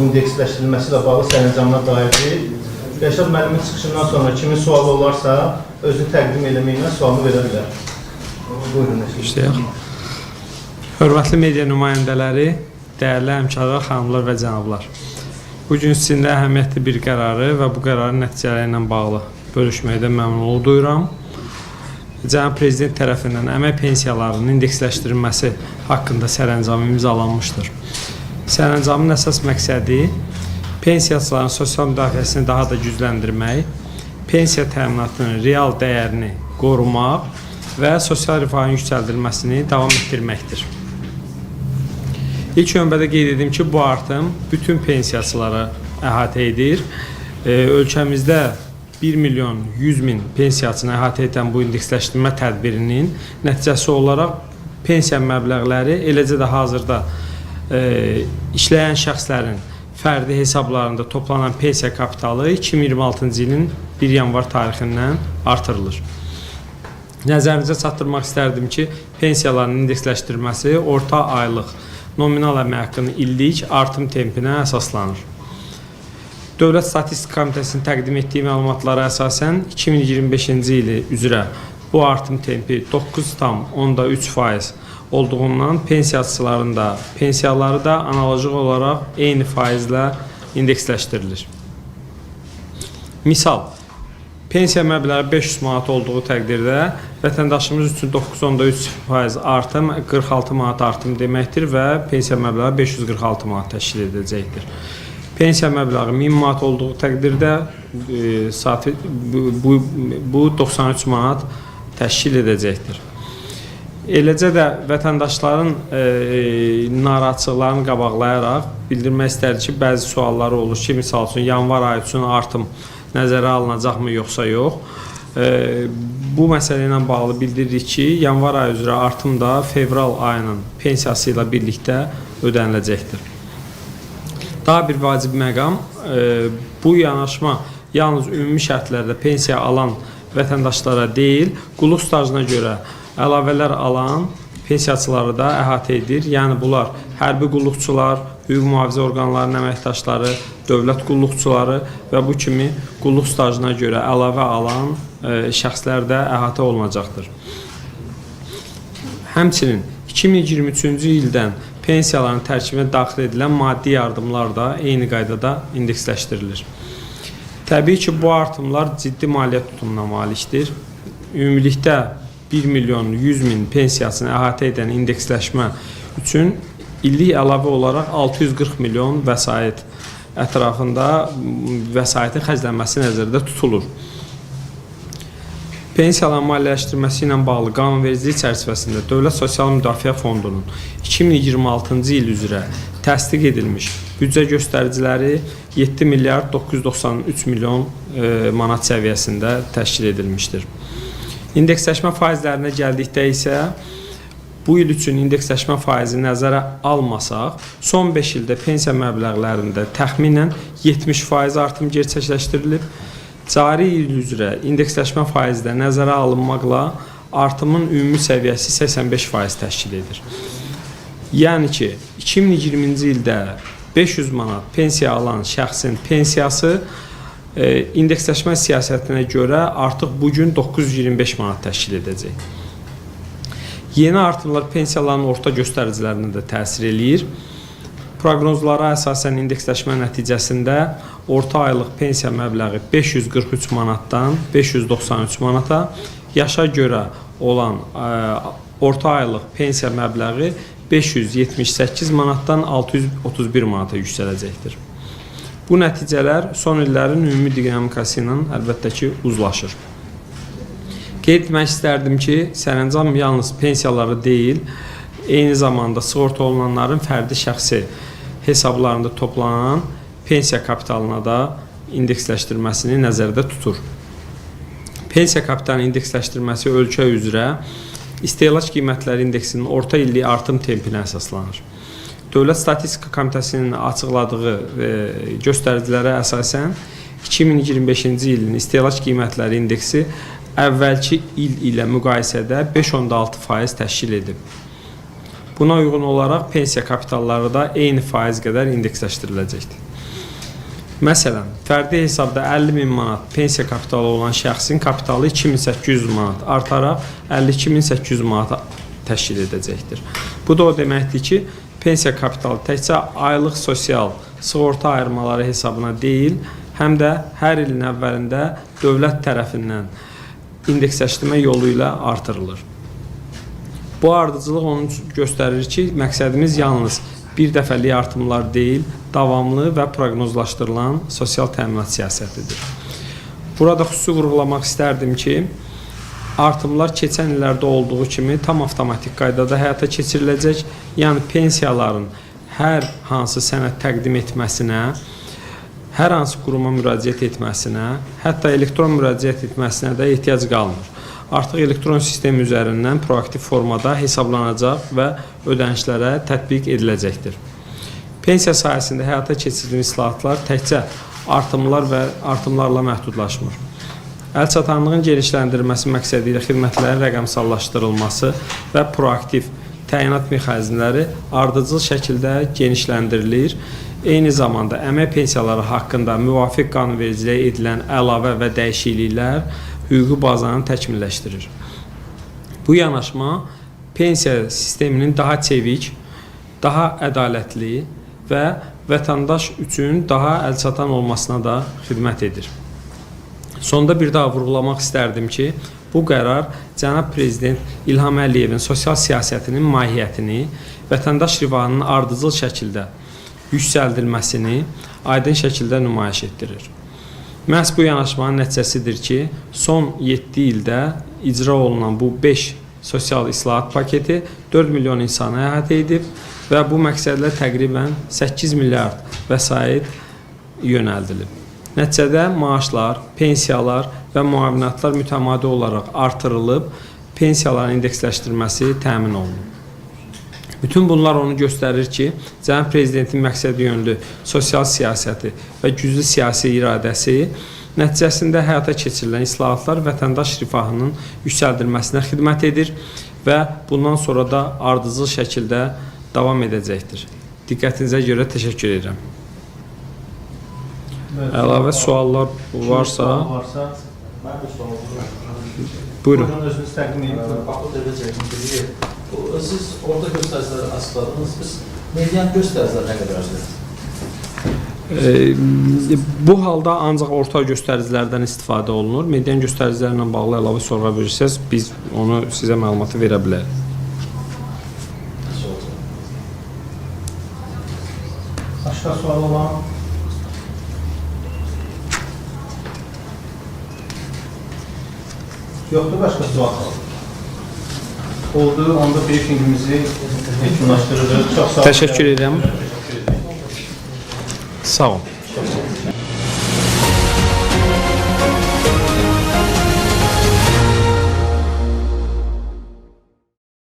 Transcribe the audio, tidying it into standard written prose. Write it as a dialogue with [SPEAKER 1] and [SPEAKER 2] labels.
[SPEAKER 1] İndeksləşdirilməsi ilə bağlı sərəncamına dairdir. Rəşad müəllimin çıxışından sonra kimin sualı olarsa, özünü təqdim eləməklə sualını verə bilər. Buyurun, Rəşad.
[SPEAKER 2] İşləyək. Hörmətli media nümayəndələri, dəyərli həmkarlar, xanımlar və cənablar. Bu gün sizinlə əhəmiyyətli bir qərarı və bu qərarın nəticələri ilə bağlı bölüşməkdən məmnunluq duyuram. Cənab Prezident tərəfindən əmək pensiyalarının indeksləşdirilməsi haqqında sərəncam imzalanmışdır. Sərəncamın əsas məqsədi pensiyaçıların sosial müdafiəsini daha da gücləndirmək, pensiya təminatının real dəyərini qorumaq və sosial rifahın yüksəldilməsini davam etdirməkdir. İlk növbədə qeyd edim ki, bu artım bütün pensiyaçıları əhatə edir. Ölkəmizdə 1 milyon 100 min pensiyaçını əhatə edən bu indeksləşdirmə tədbirinin nəticəsi olaraq pensiya məbləğləri, eləcə də hazırda işləyən şəxslərin fərdi hesablarında toplanan pensiya kapitalı 2026-cı ilin 1 yanvar tarixindən artırılır. Nəzərinizə çatdırmaq istərdim ki, pensiyaların indeksləşdirilməsi orta aylıq nominal əmək haqqının illik artım tempinə əsaslanır. Dövlət Statistika Komitəsinin təqdim etdiyi məlumatlara əsasən 2025-ci ili üzrə bu artım tempi 9,3% olduğundan pensiyaçıların da pensiyaları da analoji olaraq eyni faizlə indeksləşdirilir. Misal, pensiya məbləği 500 manat olduğu təqdirdə vətəndaşımız üçün 9,3% artım 46 manat artım deməkdir və pensiya məbləği 546 manat təşkil edəcəkdir. Pensiya məbləği 1000 manat olduğu təqdirdə saat bu 93 manat təşkil edəcəkdir. Eləcə də vətəndaşların narahatçılıqlarını qabaqlayaraq bildirmək istərdik ki, bəzi sualları olur ki, misal üçün yanvar ayı üçün artım nəzərə alınacaqmı yoxsa yox. Bu məsələ ilə bağlı bildiririk ki, yanvar ayı üzrə artım da fevral ayının pensiyası ilə birlikdə ödəniləcəkdir. Daha bir vacib məqam, bu yanaşma yalnız ümumi şərtlərdə pensiya alan vətəndaşlara deyil, qulluq stajına görə əlavələr alan pensiyaçıları da əhatə edir. Yəni bunlar hərbi qulluqçular, hüquq mühafizə orqanlarının əməkdaşları, dövlət qulluqçuları və bu kimi qulluq stajına görə əlavə alan şəxslər də əhatə olunacaqdır. Həmçinin 2023-cü ildən pensiyaların tərkibinə daxil edilən maddi yardımlar da eyni qaydada indeksləşdirilir. Təbii ki, bu artımlar ciddi maliyyə tutumuna malikdir. Ümumilikdə 1 milyon 100 min pensiyasını əhatə edən indeksləşmə üçün illik əlavə olaraq 640 milyon vəsait ətrafında vəsaitin xərclənməsi nəzərdə tutulur. Pensiyaların maliyyələşdirilməsi ilə bağlı qanunvericilik çərçivəsində Dövlət Sosial Müdafiə Fondunun 2026-cı il üzrə təsdiq edilmiş büdcə göstəriciləri 7 milyard 993 milyon manat səviyyəsində təşkil edilmişdir. İndeksləşmə faizlərinə gəldikdə isə bu il üçün indeksləşmə faizi nəzərə almasaq, son 5 ildə pensiya məbləğlərində təxminən 70% artım gerçəkləşdirilib. Cari il üzrə indeksləşmə faizi də nəzərə alınmaqla artımın ümumi səviyyəsi 85% təşkil edir. Yəni ki, 2020-ci ildə 500 manat pensiya alan şəxsin pensiyası indeksləşmə siyasətinə görə artıq bu gün 925 manat təşkil edəcək. Yeni artımlar pensiyaların orta göstəricilərinə də təsir eləyir. Proqnozlara əsasən indeksləşmə nəticəsində orta aylıq pensiya məbləği 543 manatdan 593 manata, yaşa görə olan orta aylıq pensiya məbləği 578 manatdan 631 manata yüksələcəkdir. Bu nəticələr son illərin ümumi dinamikası ilə əlbəttə ki, uzlaşır. Qeyd etmək istərdim ki, sərəncam yalnız pensiyaları deyil, eyni zamanda sığorta olunanların fərdi şəxsi hesablarında toplanan pensiya kapitalına da indeksləşdirməsini nəzərdə tutur. Pensiya kapitalının indeksləşdirməsi ölkə üzrə istehlak qiymətləri indeksinin orta illik artım tempinə əsaslanır. Dövlət Statistika Komitəsinin açıqladığı göstəricilərə əsasən 2025-ci ilin istehlak qiymətləri indeksi əvvəlki il ilə müqayisədə 5,6% təşkil edib. Buna uyğun olaraq pensiya kapitalları da eyni faiz qədər indeksləşdiriləcəkdir. Məsələn, fərdi hesabda 50 min manat pensiya kapitalı olan şəxsin kapitalı 2800 manat artaraq 52800 manat təşkil edəcəkdir. Bu da o deməkdir ki, pensiya kapitalı təkcə aylıq sosial sığorta ayırmaları hesabına deyil, həm də hər ilin əvvəlində dövlət tərəfindən indeksləşdirmə yolu ilə artırılır. Bu ardıcılıq onu göstərir ki, məqsədimiz yalnız bir dəfəlik artımlar deyil, davamlı və proqnozlaşdırılan sosial təminat siyasətidir. Burada xüsusi vurğulamaq istərdim ki, artımlar keçən illərdə olduğu kimi tam avtomatik qaydada həyata keçiriləcək. Yəni pensiyaların hər hansı sənəd təqdim etməsinə, hər hansı quruma müraciət etməsinə, hətta elektron müraciət etməsinə də ehtiyac qalmır. Artıq elektron sistem üzərindən proaktiv formada hesablanacaq və ödənişlərə tətbiq ediləcəkdir. Pensiya sahəsində həyata keçirilən islahatlar təkcə artımlar və artımlarla məhdudlaşmır. Əlçatanlığın genişləndirilməsi məqsədi ilə xidmətlərin rəqəmsallaşdırılması və proaktiv təyinat mexanizmləri ardıcıl şəkildə genişləndirilir. Eyni zamanda əmək pensiyaları haqqında müvafiq qanunvericiliyə edilən əlavə və dəyişikliklər hüquqi bazanı təkmilləşdirir. Bu yanaşma pensiya sisteminin daha çevik, daha ədalətli və vətəndaş üçün daha əlçatan olmasına da xidmət edir. Sonda bir daha vurğulamaq istərdim ki, bu qərar cənab prezident İlham Əliyevin sosial siyasətinin mahiyyətini, vətəndaş rifahının ardıcıl şəkildə yüksəldilməsini aydın şəkildə nümayiş etdirir. Məhz bu yanaşmanın nəticəsidir ki, son 7 ildə icra olunan bu 5 sosial islahat paketi 4 milyon insanı əhatə edib və bu məqsədlə təqribən 8 milyard vəsait yönəldilib. Nəticədə maaşlar, pensiyalar və müavinatlar mütəmadi olaraq artırılıb, pensiyaların indeksləşdirilməsi təmin olunub. Bütün bunlar onu göstərir ki, cənab prezidentin məqsədyönlü sosial siyasəti və güclü siyasi iradəsi nəticəsində həyata keçirilən islahatlar vətəndaş rifahının yüksəldilməsinə xidmət edir və bundan sonra da ardıcıl şəkildə davam edəcəkdir. Diqqətinizə görə təşəkkür edirəm. Əlavə suallar varsa,
[SPEAKER 3] Mənim bir sualım var.
[SPEAKER 2] Buyurun.
[SPEAKER 1] Buyurun, özünüz təqdim edin.
[SPEAKER 3] Baku Dövlət Cəmiyyəti. Siz orta göstəriciləri açıqladınız. Biz median göstəricilər nə qədərdir?
[SPEAKER 2] Bu halda ancaq orta göstəricilərdən istifadə olunur. Median göstəricilərlə bağlı əlavə sorğa verirsəz, biz onu sizə məlumatı verə bilərik.
[SPEAKER 3] Nasıl olacaq?
[SPEAKER 1] Başqa sual olan? Yoxdur başqa sual? Oldu, onda briefingimizi yekunlaşdırırıq. Çox sağ olun.
[SPEAKER 2] Təşəkkür edirəm.
[SPEAKER 1] Təşəkkür edirəm.
[SPEAKER 2] Sağ olun.
[SPEAKER 1] Çox sağ olun.